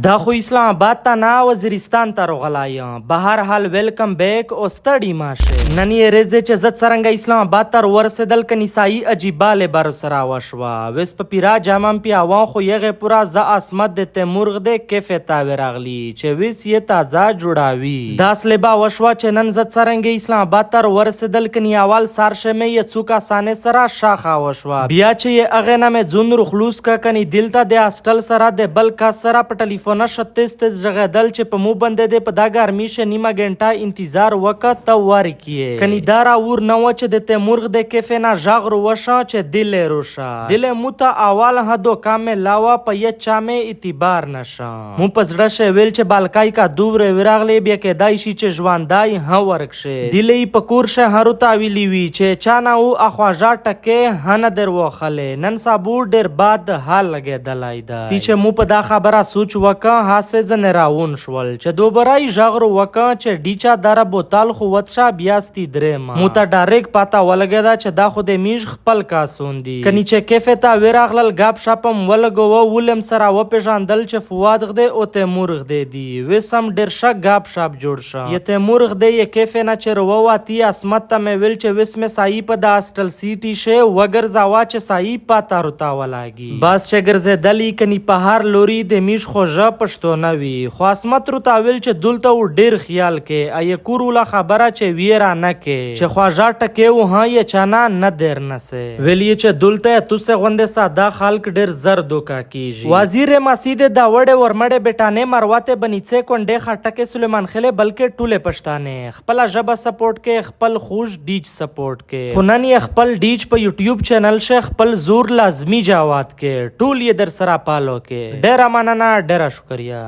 دا خو اسلام آباد ته نه، وزیرستان ته روغلای یم. بهر حال ویلکم بیک او ستړي ماشه. نن یې ریزې چې زه څرنګه اسلام آباد ته ورسېدل، کني سایي عجیبه لبر سره وشوه. ویس په پیرا جامم پیاوان خو یغه پورا زه عصمت د تیمور غدې کیفې ته ورغلی چې ویس یې تازه جوړاوي. داس لبا وشوه چې نن زه څرنګه اسلام آباد ته ورسېدل، کني اول سار شه مې یې څوک اسانه سره شاخه وشوه. بیا چې یې هغې نه مې ځون رخلوص که، کني دلته د هاسټل سره د بل کس سره په ټلیفون شتیز تیز ږغېدل چې په مو باندې دې په دا ګرمي شه نیمه ګنټه انتظار وکه، ته ورکیې. کني دا راور نه و چې د تیمورغ د کیفې نه ږغ روشه چې دل روشه دل مو ته اول ها دوکا مې لاوه، په یه چا مې اعتبار نشه. مو په زړه شه ویل چې بالکای کا دوبره وراغلې، بیا کېدای شي چې ژوندای ها ورک شي. دلې په کور شه هرو تاویلی وي چې چا نه و اخواژه ټکې هنه در وخلې. نن سابو ډېر باد حال لګېدلای ده. ستی چې مو په دا خبره سوچ وکه، هسې ځنې راون شول چې دوباره یې ږغ رو وکه چې ډیچا دره بوتل خو وتشه بیا ستی درېمه. مو ته ډایرک پاته ولګېده چې دا خو د میږ خپل کاسون دي. کني چې کیفې ته وراغلل، ګپ شپ هم ولګوه، ولم سره وپېژندل چې فواد غدې او تیمور غدې دي. وسم ډېر ښه ګپ شپ جوړ شه. یې تیمور غدې یې کیفې نه چې روواتي، عصمت ته مې ویل چې وس مې سایي په د هاسټل سیټي شه وګرځاوه چې سایي پاته روتا ولاګي. بس چې ګرځېدلی، کني په هر لوري د میش خوږه پښتو نه وي. خو عصمت روته ویل چې دلته و ډېر خیال کې ایې کور وله خبره چې ویرا نه کې چې خواږه ټکې و ها یې چانا نه دیر نسې. ویل یې چې دلته توسه غوندې ساده خلک ډېر زر دوکا کیږي. وزیر مسید داوړې ورمړې بیټانې مرواته بنیڅې کونډې خټکې سلیمان خېلې، بلکې ټولې پښتانه خپله ژبه سپورټ کې، خپل خوږ ډیچ سپورټ کې. خو نن یې خپل ډیچ په یوټیوب چینل شه خپل زور لازمی جواد کې، ټول یې در سره پالو کې. ډېره مننه، ډېره شکریه.